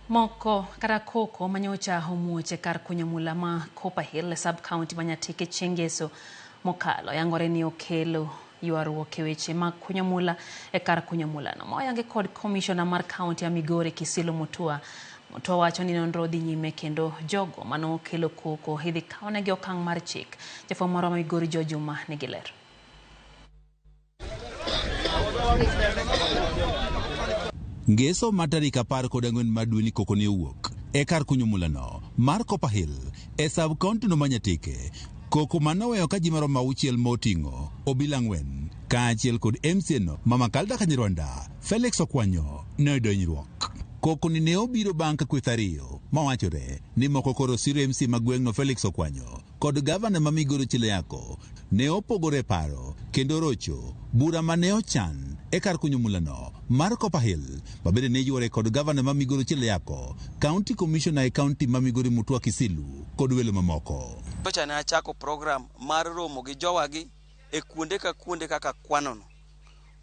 Moko kata koko manyocha omuoch e kar kunyo mula ma Copper Hill e sub county ma Nyatike chieng' ngeso mokalo yangore ni okelo ywaruok e weche mag kunyo mula e kar kunyo mulano. Ma oyangi kod komishona mar kaunti ya Migori Kisilu Mutua. Mutua wacho ni nonro dhi nyime kendo jogo manokelo koko idhi kawnegi okang' mar chik. Jafwambo marwa ma Migori Joe Juma nigi ler. Ngeso ma tarik 14 mar dweni koko ne owuok e kar kunyo mulano mar Copper Hill e sub county no ma Nyatike. Koko manoweyo ka ji maromo 6 moting'o obila 4 kaachiel kod MCA no Mama Kalda Kanyarwanda Felix Okwanyo ne oyudo hinyruok. Koko ni ne obiro bang' ka kweth ariyo mawachore ni moko koro siro MCA ma gweng'no Felix Okwanyo kod gavana ma Migori Ochilo Ayacko ne opogore e paro kendo rocho bura ma ne ochan e kar kunyo mulano mar Copper Hill ma bende ne yuore kod gavana ma Migori Ochilo Ayacko, County Commissioner e county ma Migori Mutua Kisilu kod welo mamoko. Nyocha ne achako program mar romo gi jowagi e kuonde ka kuonde kaka kwanono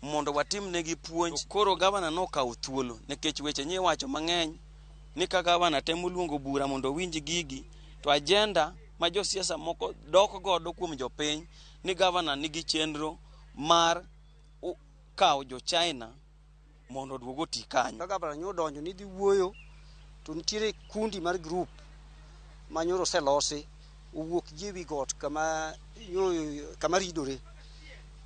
mondo watim negi puonj. Koro gavana nokawo thuolo nikech weche nyi wacho mang'eny ni ka gavana temo luongo bura mondo owinj gigi to agenda ma josiasa moko dok godo kuom jopiny ni gavana nigi chenro mar kawo jo China mondo oduog oti kanyo. Ka gavana nyo odonjo ni dhi wuoyo to nitiere kundi mar group ma nyoro oselosi owuok gi ewi got kama nyo kama ridore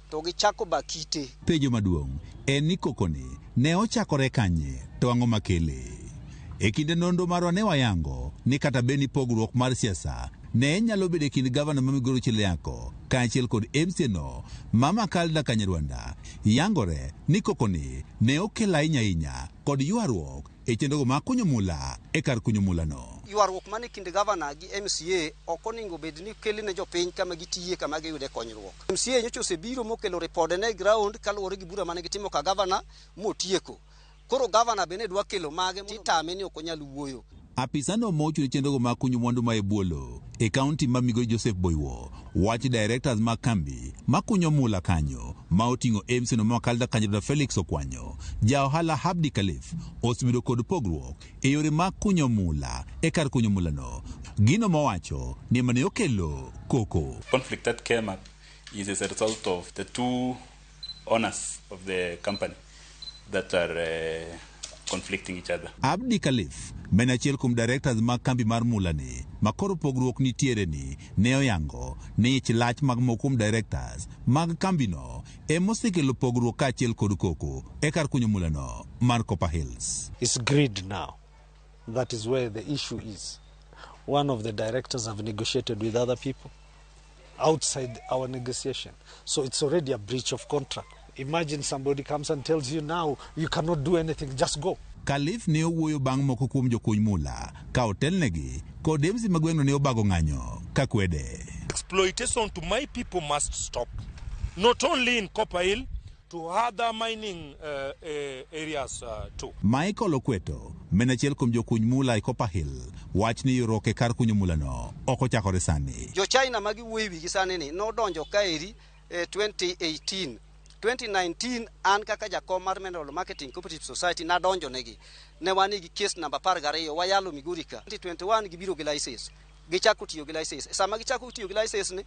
to gichako ba kite. Penjo maduong' en ni kokoni ne ochakore kanye to ang'o makele? E kinde nonro marwa ne wayango ni kata bed ni pogruok mar siasa ne nyalo bedo e kind gavana ma Migori Ochilo Ayacko kaachiel kod MCA no Mama Kalda Kanyarwanda, yangore ni kokoni ne okelo ahinya ahinya kod ywaruok e chenrogo mag kunyo mula e kar kunyo mulano. Ywaruok man e kind gavana gi MCA ok oningo bed ni kele ne jopiny kama gitiye kama giyude konyruok. MCA nyocha osebiro mokelo ripode ne ground kaluwore gi bura mane gitimo ka gavana motieko. Koro gavana bende dwa kelo mage titame ni ok onyal wuoyo. Apisano mochung' ne chenrogo mag kunyo mwandu ma e bwo lowo e kaunti ma Migori Joseph Boywo wacho directors mag kambi ma kunyo mula kanyo ma oting'o MCA no ma Kalda Kanyarwanda Felix Okwanyo, ja ohala Habdi Khalif osebedo kod pogruok e yore mag kunyo mula e kar kunyo mulano, gino mowacho ni ema ne okelo koko. Conflict that came up is as a result of the two owners of the company that are conflicting each other. Abdi Khalif, ma en achiel kuom directors mag kambi mar mula ni, ma koro pogruok nitiere ni, ne oyango ni ich lach mag moko kuom directors mag kambino ema osekelo pogruok kaachiel kod koko e kar kunyo mulano mar Copper Hills. It's greed now. That is where the issue is. One of the directors have negotiated with other people outside our negotiation. So it's already a breach of contract. Imagine somebody comes and tells you now you cannot do anything, just go. Khalif ne owuoyo bang' moko kuom jokuny mula ka otelnegi kod MC ma gweng'no ne obago ng'anyo ka kwede. Exploitation to my people must stop. Not only in Copper Hill, to other mining areas too. Michael Okweto, ma en achiel kuom jokuny mula e Copper Hill, wach ni ywaruok e kar kunyo mulano ok ochakore sani. Jo China ma giwuoyo e wigi sani ni nodonjo kaeri e 2018. 2019 an kaka jakom mar Mineral Marketing Cooperative Society nadonjo negi. Ne wan gi case namba 12 wayalo Migori ka. 2021 gibiro gi license. Gichako tiyo gi license. Sama gichako tiyo gi license ni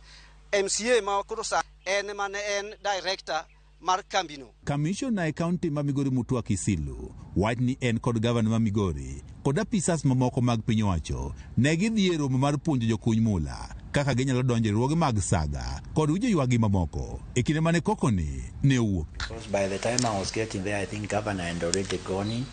MCA ma koro sa en mane en director mar kambino. Kamishona e kaunti ma Migori Mutua Kisilu wach ni en kod gavana ma Migori kod apisas mamoko mag piny owacho ne gidhi e romo mar puonjo jokuny mula kaka ginyalo donjo e riwruoge mag saga kod winjo ywakgi mamoko e kinde mane koko ni ne owuok. Because by the time I was getting there, I think governor had already gone in,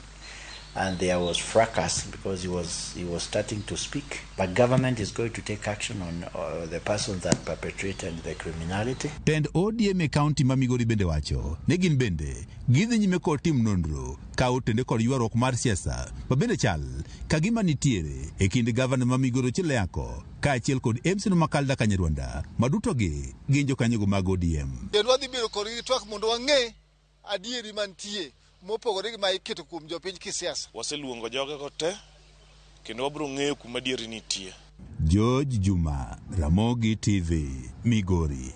and there was fracas because he was starting to speak. But government is going to take action on the person that perpetrated the criminality. Tend ODM e kaunti ma Migori bende wacho ni gin bende gidhi nyime kod tim nonro ka otende kod ywaruok mar siasa ma bende chal ka gima nitiere e kind gavana ma Migori Ochilo Ayacko kaachiel kod MC no Makalda Kanyarwanda ma duto gi gin jokanyogo mag ODM. Kendo wadhi bedo kodgi gi twak mondo wang'e adieri mantie mopogore gi ma iketo kuom jopiny kisiasa. Waseluongo jogego te kendo wabiro ng'eyo kuma adieri nitie. George Juma, Ramogi TV, Migori.